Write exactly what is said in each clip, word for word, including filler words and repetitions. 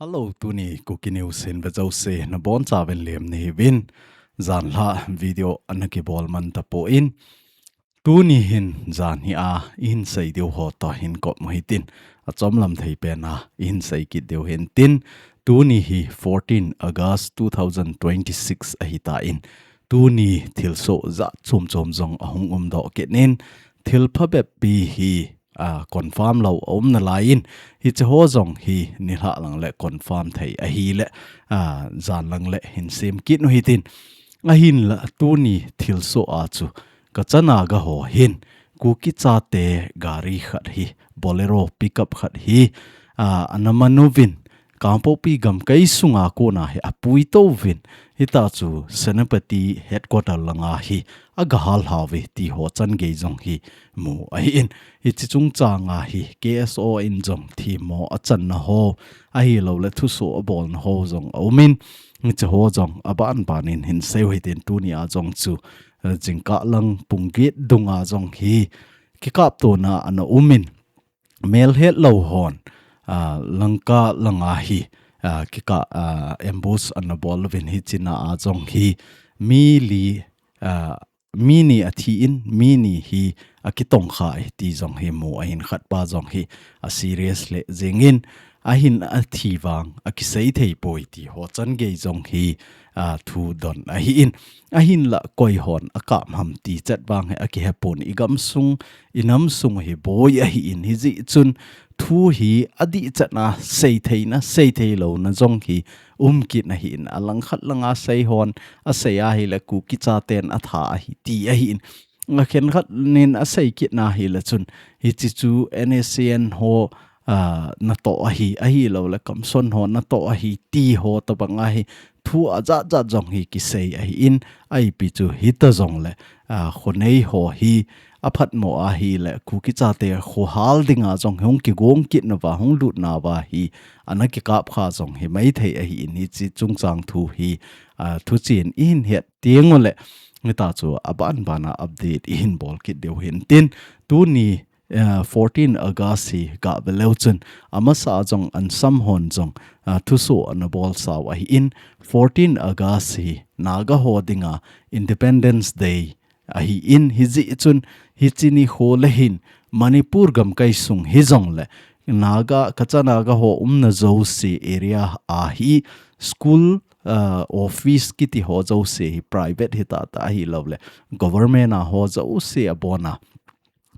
Hello, tuni Kuki News hin ve jouse nabonchauvin lem nahiuvin, janhi video ana kibol man tapon, tuni hin jan hi a ihin sei diu ho toh hin kop u hitin, achomlam thei pen a ihin sei kit diu hintin, tuni hi fourteen August two thousand twenty-six ahitan, tuni thilsoh jat chom chom jong ahung umdoh kit in, thil phabep pi hi a, confirm lou aum nalaiyin, hiche ho jong hi nilhah lang le confirm thei ahile, a, jan lang le hin sem kit u hitin. Ahinla tuni thilsoh a chu, Kacha Naga ho hin, Kuki chate gari khat hi, Bolero pickup khat hi, a, ana man uvin, Kangpokpi gamkai sunga kona hi apui touvin, hita chu Senapati headquarter langa hi aga hal hauve ti ho chan gei jong hi mu ahin. Hiche chungchanga hi K S O in jong themmo achanna ho, ahilouleh thusoh abolna ho jong aumin, hiche ho jong aban ban in hin sei u hitin, tuni a jong chu, eh, jingkah lang pung get dunga jong hi kikaptona ana umin, melhet lou hon, a, Lanka langa hi, a, kikah, a, ambush ana bol uvin, hiche na a jong hi mi li, a, mi ni athi in, mi ni hi akitongkhai ti jong hi mu ahin, khatpa jong hi a serious lheh jengin, ahin athi vang akisei thei poi ti ho chan gei jong hi, a, thu don ahin. Ahinla koi hon akap ham ti chet vang hi akihepon, i gamsung, i namsung hi boi ahin, hijeh chun thu hi adih chetna, sei theina, sei thei louna jong hi um kit ahin, alangkhat langa sei hon asei ahile Kuki chaten atha ahi ti ahin, akhenkhat nin asei kit ahile chun, hiche chu N S C N ho, a, natoh ahi, ahilouleh Kamson ho natoh ahi ti ho tobang a hi thu ajat jat jong hi kisei ahin, ipi chu hita jongle, a, khonei ho hi aphatmo ahile Kuki chate khohal dinga jong hung kigong kit nauva, hung lut nauva hi ana kikap kha jong hi maithei ahin, hiche chungchang thu hi, a, thuchen ihin het teng uleh, hita chu aban bana update ihin bol kit diu hintin, tuni, eh, fourteen August hi gah ve leu chun, amasa jong ansam hon jong, ah, thusoh ana bolsau ahin, fourteen August hi Naga ho dinga Independence Day ahin, hijeh chun hiche nikho le hin Manipur gamkai sung hijongle Naga, Kacha Naga ho umna jouse area a hi school, ah, office kiti ho jouse hi private hita ta ahilouleh government a ho jouse abona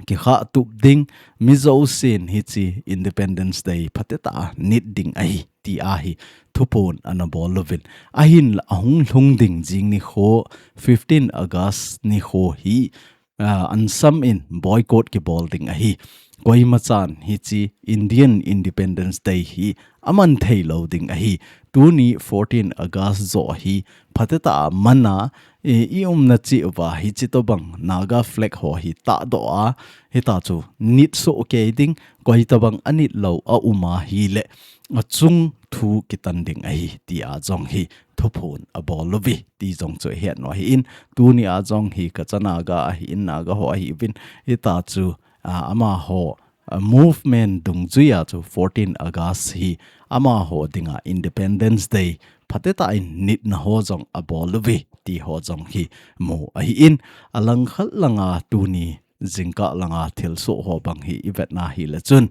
kikhah tup ding, mi jousen hiche Independence Day phatetah a nit ding ahi ti ahi thuphon ana bol uvin. Ahinla ahung lhung ding jing nikho, fifteen August nikho hi, ah, ansam in boycott kibol ding ahi. Koimachan hiche Indian Independence Day hi aman thei lou ding ahi. Tuni fourteen August joh hi phatetah a mana, i, i umna cheh uva hiche tobang Naga flag ho hi tahdoh a, hita chu nit soh kei ding, koi tobang anit lou aum ahile achung thu kitan ding ahi ti a jong hi thuphon abol uve ti jong chu ihet u ahin, tuni a jong hi Kacha Naga ahin, Naga ho ahiuvin, hita chu, ah, amaho, ah, movement dungjuia chu fourteen August hi amaho dinga Independence Day phatetah in nitna ho jong abol uve ti ho jong hi mu ahin, alangkhat langa tuni jingkah langa thilsoh ho bang hi ivet ahile chun,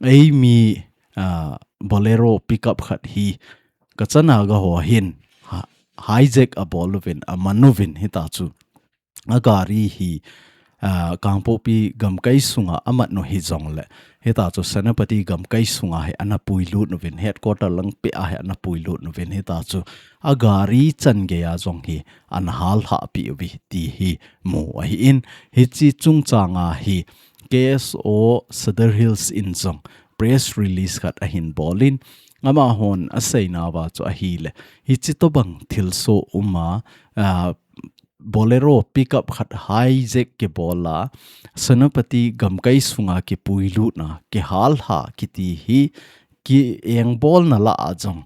eimi, ah, Bolero pickup khat hi Kacha Naga ho hin ha-, hijack abol uvin, aman uvin, hita chu agari hi, ah, Kangpokpi gamkai sunga amat u hijongle, hita chu Senapati gamkai sunga hi ana puilut uvin, headquarter lang peh a hi ana puilut uvin, hita chu agari chan gei a jong hi ana hallhah peh uve ti hi mu ahin, hiche chungchanga hi K S O Sadar Hills in jong press release khat ahin bolin, amahon aseinauva chu ahile, hiche tobang thilsoh uma, ah, Bolero pickup khat hijack kibol a, Senapati gamkai sunga kipuilutna, kihallhah kiti hi, kiengbolna lah a jong,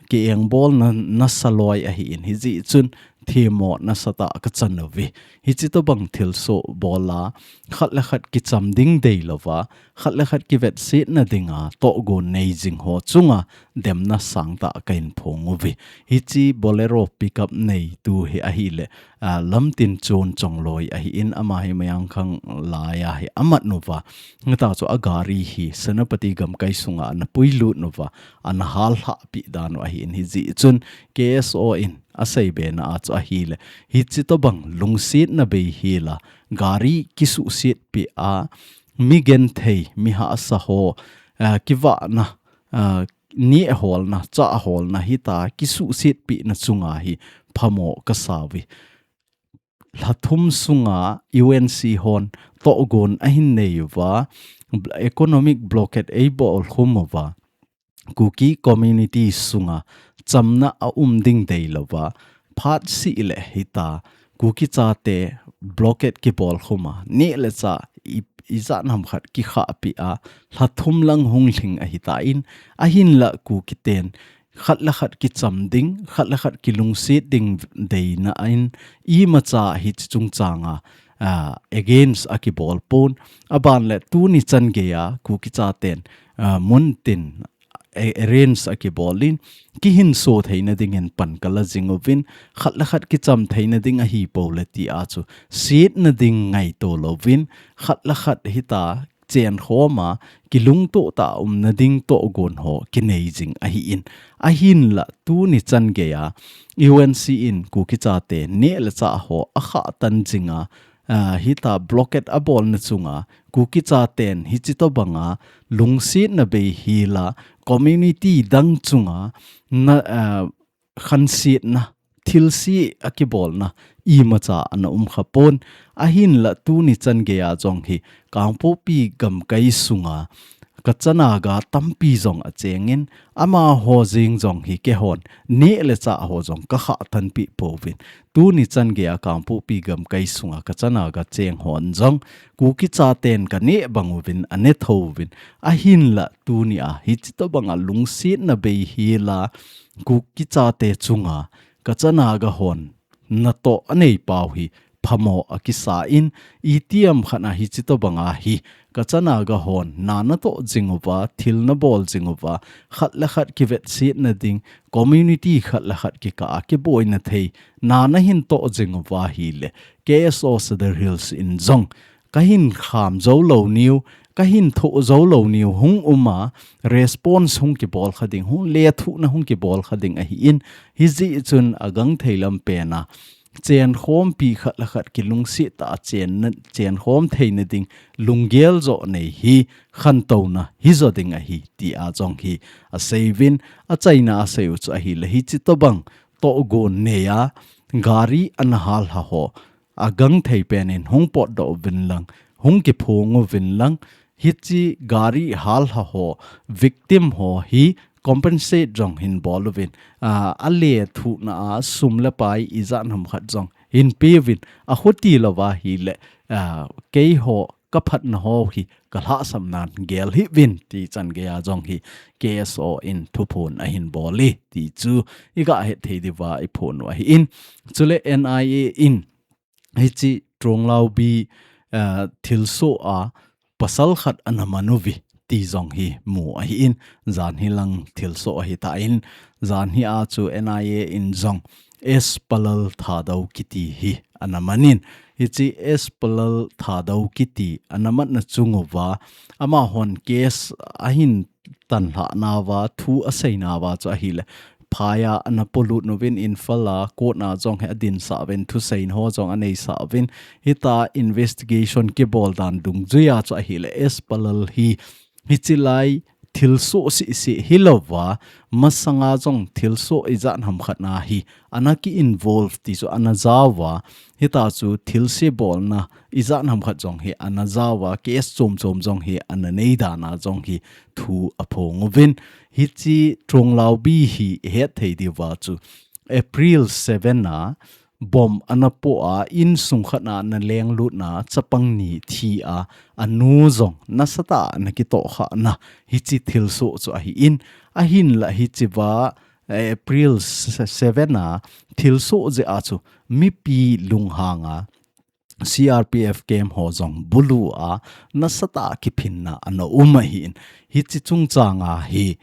kiengbolna nasa loi ahin, hijeh chun themmo nasatah a kachan uve. Hichi tobang thilsoh bol a, khat le khat kicham ding deilouva, khat le khat kivetsetna dinga tohgon nei jing ho chunga demna sangtah kahin phong uve. Hichi Bolero pickup neitu hi ahile, ah, Lamtinchon Chongloi ahin, ama hi Mayankhang laiya hi amat uva. Hitachu agari hi Senapati gamkai sunga ana puilut uva, ana hallhah pi dan u ahin, hijeh chun K S O in aseibena a chu ahile, hichi tobang lungsetna bei hela, gari kisuhset pi a, mi genthei, mi hahsa ho, ah, kivahna, ah, neh holna, chah holna hita kisuhset pina chunga hi phamo kasa uve. Lha thum sunga U N C hon tohgon ahin nei uva, bl-, economic blockade eibol khum uva, Kuki community sunga chamna aum ding deilouva, phat seh le hita, Kuki chate blockade kibol khum a, neh le chah i, ijat ham khat kikhah pi a, lha thum lang hung lhing ahitan, ahinla Kuki ten khat le khat kicham ding, khat le khat kilungset ding deina in, imacha hichi chungchanga, ah, against akibol pon, aban le tuni chan geiya Kuki chaten, ah, muntin, a-, arrange akibol in, kihinso theina dingin pan kala jing uvin, khat le khat kicham theina ding ahipou le tia chu, setna ding ngaito louvin, khat le khat hita, chenkhom a, kilungtoh tah a umna ding tohgon ho kinei jing ahin. Ahinla tuni chan geiya U N C in Kuki chate neh le chah ho akhah tan jinga, ah, hita blockade abolna chunga, Kuki chaten hichi tobanga lungsetna bei hela, community dang chunga, na, ah, khansetna, thilse akibolna, imacha ana um khapon, ahinla tuni chan geiya jong hi, Kangpokpi gamkai sunga, Kacha Naga tampi jong achengin, amaho jeng jong hi keihon, neh le chah ho jong kakhah tanpi pouvin. Tuni chan geiya Kangpokpi gamkai sunga Kacha Naga cheng hon jong, Kuki chaten kaneh bang uvin, aneh thouvin. Ahinla tunia, hichi tobanga lungsetna bei hela, Kuki chate chunga, Kacha Naga hon, natoh anei pau hi, phamo akisa in, itiham khat a hichi tobanga hi, Kacha Naga hon, na natoh jing uva, thil nabol jing uva, khat le khat kivetsetna ding, community khat le khat kikah a kiboina thei, na nahin toh jing uva ahile, K S O Sadar Hills in jong, kahin kham jou lou niu, kahin thoh jou lou niu, hung um a, response hung kibol kha ding, hung lethuhna hung kibol kha ding ahin, hijeh chun agangthei lam pena, chenkhompi khat le khat kilungset tah a chenna, chenkhom theina ding, lunggel jo nei hi, khantouna hijo ding ahi, tia jong hi aseiyuvin, achaina a aseiyu chu ahile hichi tobang, tohgon neiya, gari ana hallha ho, agangthei penin hung potdoh uvin lang, hung kiphong uvin lang, hichi gari hallha ho, victim ho hi compensate jong hin bol uvin, ah, alethuhna a sum le pai ijat ham khat jong hin peuvin, akhuti louva ahile, ah, keiho kaphatna ho hi kalhahsam nan gel hih uvin ti chan geiya jong hi K S O in thuphon ahin bol e ti chu iga het thei diuva iphon u ahin. Chule N I A in hichi Tronglaobi, ah, thilsoh a pasal khat ana man uve ti jong hi mu ahin, janhi lang thilsoh ahitan, janhi a chu N I A in jong S Palal Thadou kiti hi ana manin, hichi S Palal Thadou kiti ana matna chung uva, amahon case ahin tanlhah nauva, thu asei nauva chu ahile, phaiya ana polut uvin Imphal a court a jong hi adinsah uvin, thusei ho jong aneisah uvin, hita investigation kibol dan dungjuiya chu ahile, S Palal hi, hichi lai thilsoh sisi hilouva, masanga jong thilsoh ijat ham khat na hi, ana ki involve ti chu ana jao uva, hita chu thilse bolna ijat ham khat jong hi ana jao uva, case chom chom jong hi ana nei dan a jong hi thu aphong uvin, hichi Tronglaobi hi ihet thei diuva chu April seven a, bomb ana po a, insung khat a ana lenglutna, chapang ni thi a, anu jong nasatah a ana kitohkhahna, hichi thilsoh chu ahin, ahinla hichiva, eh, April seven a thilsoh jeh a chu mipi lunghang a C R P F camp ho jong bulu a nasatah kiphinna ana um ahin, hiche chungchang a hi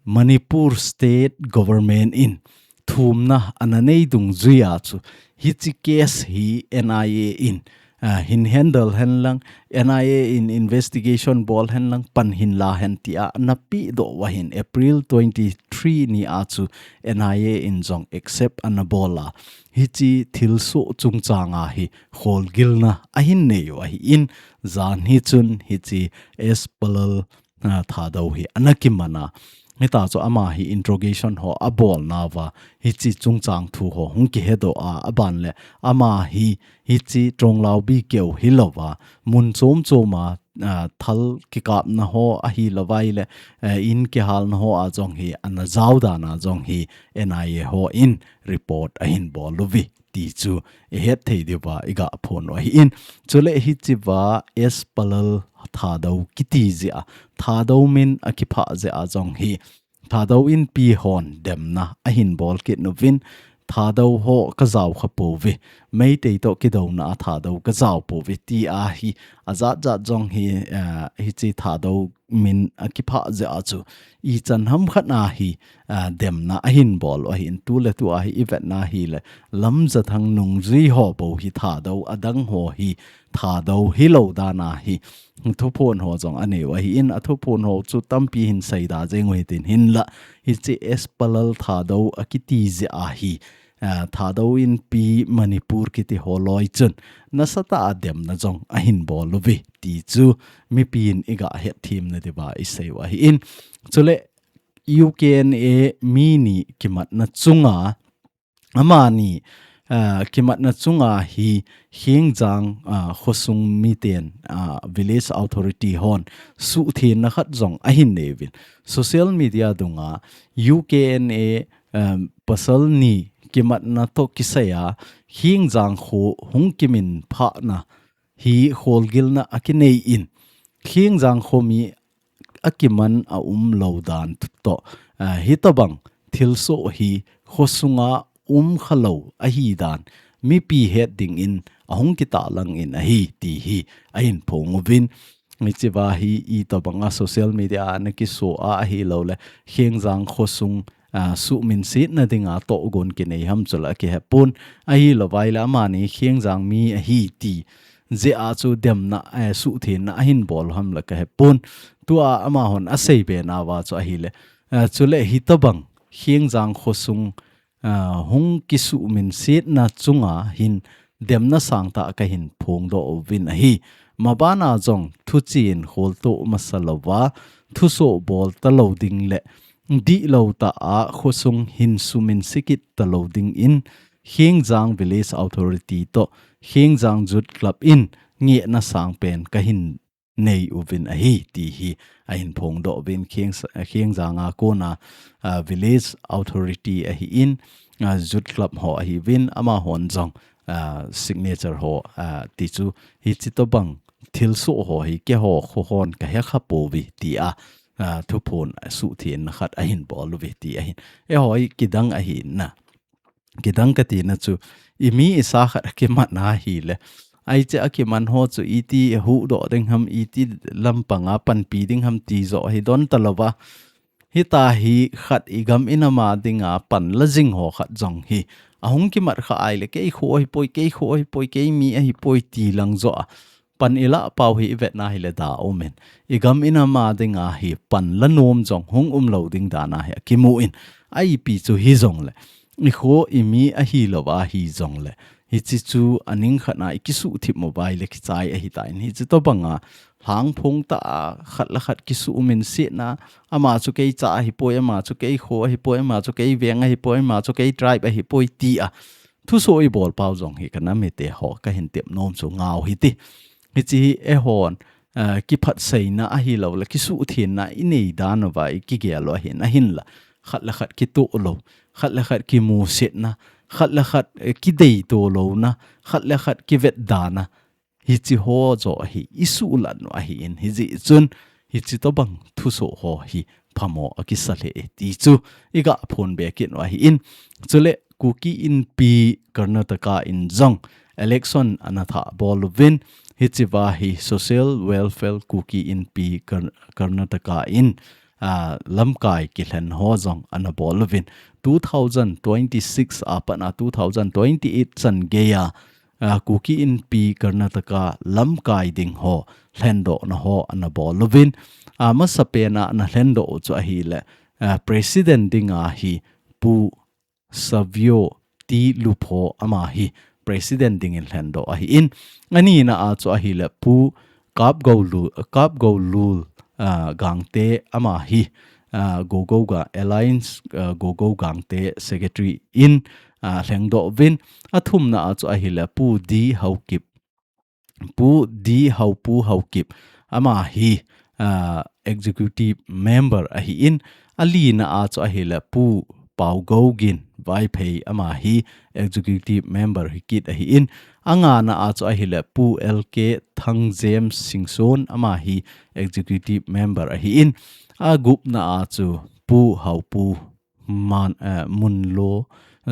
Manipur State Government in thumna ana nei dungjuia chu hiche case hi N I A in, ah, hin handle hen lang, N I A in investigation bol hen lang, pan hin la hen tia ana pehdoh u ahin, April twenty-three ni a chu N I A in jong accept ana bol a, hiche thilsoh chungchang a hi kholgilna ahin nei u ahin, jan hi chun hiche S Palal, ah, Thadou hi ana kiman a. Hita chu ama hi interrogation ho abolnauva, hiche chungchang thu ho hung kihedoh a, aban le ama hi hiche Tronglao B K U hilouva, mun chom chom a, ah, thal kikapna ho ahilouvai le, eh, in kihalna ho a jong hi ana jao dan a jong hi N I A ho in report ahin bol uve ti chu ihet thei diuva iga phon u ahin. Chule hichea S Palal Thadou kiti jeh a, Thadou min akiphah jeh a jong hi Thadou Inpi hon demna ahin bol kit uvin, Thadou ho kajao kha pouve, Meitei toh kidouna a Thadou kajao pouve tia hi ajat jat jong hi, eh, hiche Thadou min akiphah jeh a chu ichan ham khat a hi, ah, demna ahin bol u ahin, tuletu a hi ivetna hile Lamjathang nungjui ho bou hi Thadou, adang ho hi Thadou hilou dan a hi thuphon ho jong anei u ahin, athuphon ho chu tampi hin seida jeng u hitin, hinlah hiche S Palal Thadou akiti jeh a hi, ah, Thadou Inpi Manipur kiti ho loi chun nasatah a demna jong ahin bol uve ti chu mipin iga hetthem na diuva isei u ahin. Chule U K N A mi ni kimatna chunga, amani, ah, kimatna chunga hi Khengjang, ah, khosung miten, ah, village authority hon suhthenna khat jong ahin nei uvin. Social media dunga U K N A, um, pasal ni kimatna toh kisai a Khengjang kho hung kimin phahna hi kholgilna akinei in, Khengjang kho mi akiman aum lou dan toh, ah, hitobang thilsoh hi khosunga um khalou ahi dan mipi het dingin ahung kitahlang in ahi ti hi ahin phong uvin. Hichea hi itobanga social media a ana kiso a ahilou le Khengjang khosung, ah, suhminsetna dinga tohgon kinei ham chule akihepon, ahilouvai le amani Khengjang mi ahi ti jeh a chu demna, eh, suhthenna ahin bol ham le kahepon. Tua amahon asei be nauva chu ahile, eh, chule hitobang Khengjang khosung, ah, hung kisuhminsetna chunga hin demna sangtah kahin phongdoh uvin ahi. Mabana jong thuchen kholtoh masa louva, thusoh bol talou ding le dihlou tah a khosung hin suhminse kit talou dingin Khengjang Village Authority toh Khengjang Youth Club in ngehna sangpen kahin nei uvin ahi ti hi ahin phongdoh uvin. Kheng, Khengjang a kona, ah, Village Authority ahin, ah, Youth Club ho ahiuvin, amahon jong, ah, signature ho, ah, ti chu hiche tobang thilsoh ho hi keiho kho hon kahe kha pouve tia, ah, thuphon suhthenna khat ahin bol uve ti ahin. Eiho hi kidang ahin na. Kidang katina chu, imi isa khat akiman ahile, hiche akiman ho chu iti huhdoh ding ham, iti lampanga panpi ding ham ti joh hi don talouva. Hita hi khat igam inam a dinga panla jing ho khat jong hi ahung kimat kha ahile, kei kho ahipoi, kei kho ahipoi, kei mi ahipoi ti lang joh a pan ilah pau hi ivetna hile da umin. Igam inam a dinga hi panla nom jong hung umlou ding dan a hi akimun. Ipi chu hijongle, ikho imi ahilouva hijongle, hiche chu aning khat a ikisuhthip mo uva ahile kichai ahitan. Hiche tobanga lhangphong tah a khat le khat kisuhminsetna, ama chu keicha ahipoi, ama chu kei kho ahipoi, ama chu kei veng ahipoi, ama chu kei tribe ahipoi tia thusoh ibol pau jong hi kanam mite ho kahin tep nom chu ngau hite. Hiche hi eihon, ah, kiphatseina ahilou le kisuhthenna inei dan uva ikigel u ahin, ahinla khat le khat kitoh lou, khat le khat kimusetna, khat le khat, eh, kideito louna, khat le khat kivetdana, hiche ho joh hi isuhlat u ahin, hijeh chun hiche tobang thusoh ho hi phamo akisa lheh e ti chu iga phonbe kit u ahin. Chule Kuki Inpi Karnataka in jong election ana thah bol uvin, hichea hi Social Welfare Kuki Inpi Kar-, Karnataka in, ah, lamkai kilhen ho jong ana bol uvin. Two thousand twenty-six a pat a two thousand twenty-eight chan geiya, ah, Kuki Inpi Karnataka lamkai ding ho lhendohna ho ana bol uvin. Ah, masapen a ana lhendoh u chu ahile, ah, President dinga hi Pu Savio T Lupho ama hi President dingin lhendoh ahin. Anina a chu ahile Pu Kapgolu-, Kapgolul, ah, Gangte ama hi, ah, Gogo Ga-, Alliance, ah, Gogo Gangte Secretary in, ah, lhengdoh uvin. Athumna a chu ahile Pu D Haokip, Pu D Haopu Haokip ama hi, ah, Executive Member ahin. Alina a chu ahile Pu Paugogin Vaiphei ama hi Executive Member hi kit ahin. Angana a chu ahile Pu L K Thangjem Singson ama hi Executive Member ahin. Agupna a chu Pu Haopu Man, eh, Munlo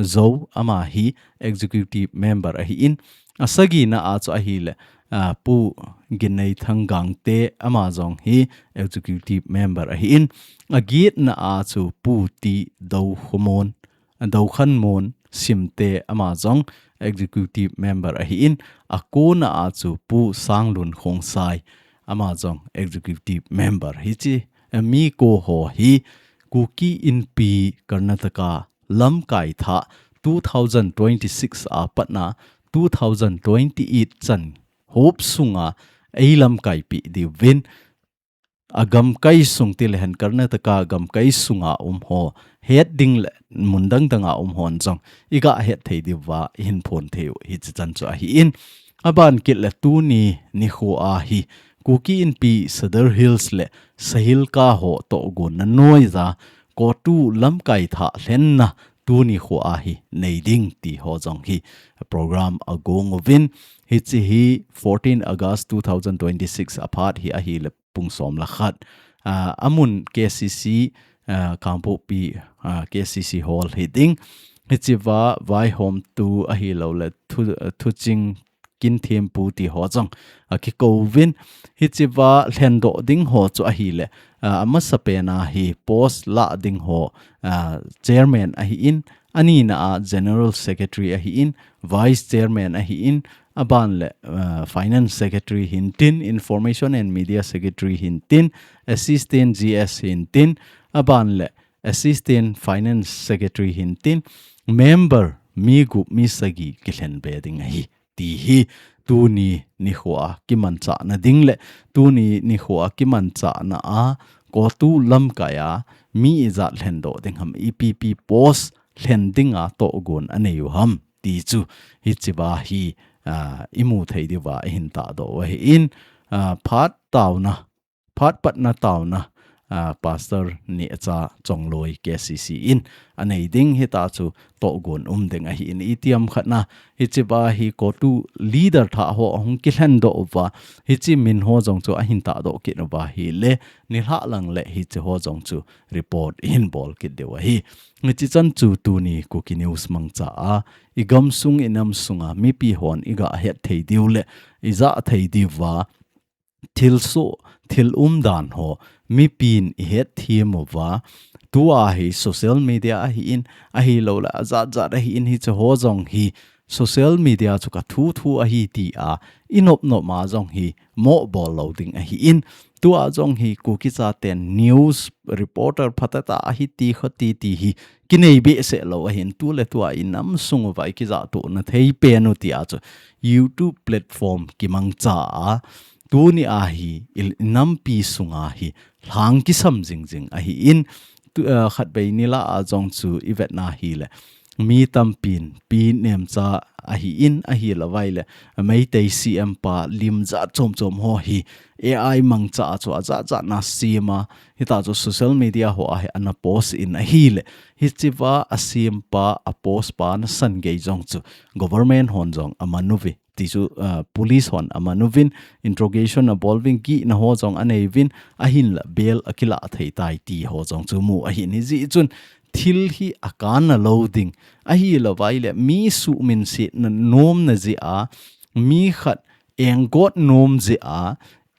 Zo ama hi Executive Member ahin. Asagina a chu ahile, ah, Pu Gineithang Gangte ama jong hi Executive Member ahin. Agetna a chu Pu T Dokhomon, Dokhanmon Simte ama jong Executive Member ahin. Akona a chu Pu Sanglun Khongsai ama jong Executive Member. Hiche, eh, mi ko ho hi Kuki Inpi Karnataka lamkai thah two thousand twenty-six a pat a two thousand twenty-eight chan hop sunga eilamkaipi diuvin, agamkai sung tilehen Karnataka gamkai sunga um ho, het ding le mun dang danga um hon jong iga het thei diuva ihin phon thei u hiche chan chu ahin. Aban kit le tuni nikho a hi Kuki Inpi Sadar Hills le Sahilka ho tohgon na noiya CoTU lamkai thah lhenna tuni kho a hi nei ding ti ho jong hi program agong uvin. Hiche hi fourteen August two thousand twenty-six a phat hi ahile pung som le khat. Ah, amun K C C, ah, Kangpokpi, ah, K C C Hall hi ding. Hichea vaihom tu ahilou le thu, thuching kinthempu ti ho jong akikouvin. Hichea lhendoh ding ho chu ahile, ah, amasapen a hi post lah ding ho, ah, chairman ahin, anina a General Secretary ahin, Vice Chairman ahin, aban le, ah, Finance Secretary hintin, Information and Media Secretary hintin, Assistant G S hintin, aban le Assistant Finance Secretary hintin, member mi gup mi sagi kilhen be ding ahi. Ti hi tuni nikho a kimanchahna ding le tuni nikho a kimanchahna a CoTU lamkai a mi ijat lhendoh ding ham, ipi ipi post lhen dinga tohgon anei u ham ti chu hichea hi, ah, imu thei diuva ihin tahdoh u ahin, ah, phat taona, phat patna taona, ah, Pastor Neocha Chongloi K C C in anei ding, hita chu tohgon um ding ahin, itiham khatna hichea hi CoTU leader thah ho ahung kilhendoh uva, hiche min ho jong chu ahin tahdoh kit uva ahile, nilhah lang le hiche ho jong chu report ihin bol kit diu ahi. Hiche chan chu tuni Kuki News mangcha a, igamsung inamsunga mipi hon iga het thei diu le ijah thei diuva, thilsoh, thil umdan ho mipin ihetthem uva, tua hi social media ahin, ahilou le ajat jat ahin, hiche ho jong hi social media chu kathu thu ahi tia inop nop ma jong hi mohbol lou ding ahin, tua jong hi Kuki chaten news reporter phatah a ahi ti kho ti ti hi kinei behseh lou ahin, tu le tua inamsung uva ikijahtohna thei pen u tia chu YouTube platform kimangcha a, tuni a hi inampi sunga hi lhang kisam jingjing ahin, tu, eh, khatvei nilhah a jong chu ivetna hile, mi tampin pi nemcha ahi in, ahi louva ile Meitei C M pa lim jat chom chom ho hi A I mangcha a chu ajat jat na sema, hita chu social media ho a hi ana post in ahile, hichiva a C M pa a post pa nasan gei jong chu government hon jong aman uve. Ti chu, ah, police hon aman uvin, interrogation abol uvin, gihna ho jong anei uvin, ahinla bail akilah thei tai ti ho jong chu mu ahin, hijeh chun thil hi akana lou ding. Ahi louva ile mi suhminsetna nomna jeh a, mi khat enggot nom jeh a,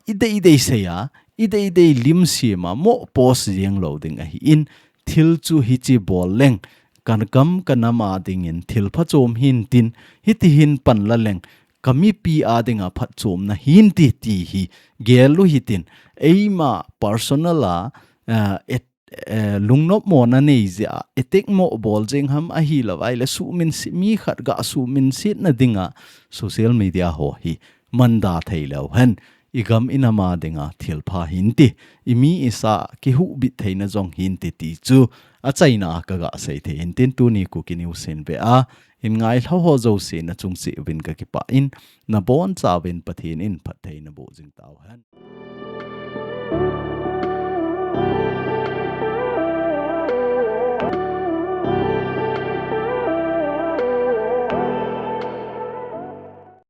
i deidei sei a, i deidei lim sem a, mo post jeng lou ding ahi in, thil chu hichi bol leng, ka gam ka nam a dingin thil phachom hin tin, hiti hin pan la leng, ka mipi a dinga phatchomna hin ti ti hi gel u hitin, eima personal a, ah, et, eh, lungnop mona nei jeh a, attack mo bol jeng ham ahi louva ile suhminset, mi khat ga suhminsetna dinga social media ho hi manda thei leu hen, i gam i nam a dinga thil pha hin ti, i mi i sa kihuhbit theina jong hin ti ti chu achaina a ka ga sei thei hin tin, tuni Kuki News in ve a, hin ngai lhou ho jouse na chung cheh uvin ka kipah in, nabon chauvin Pathen in phatthei naboh jing tau hen.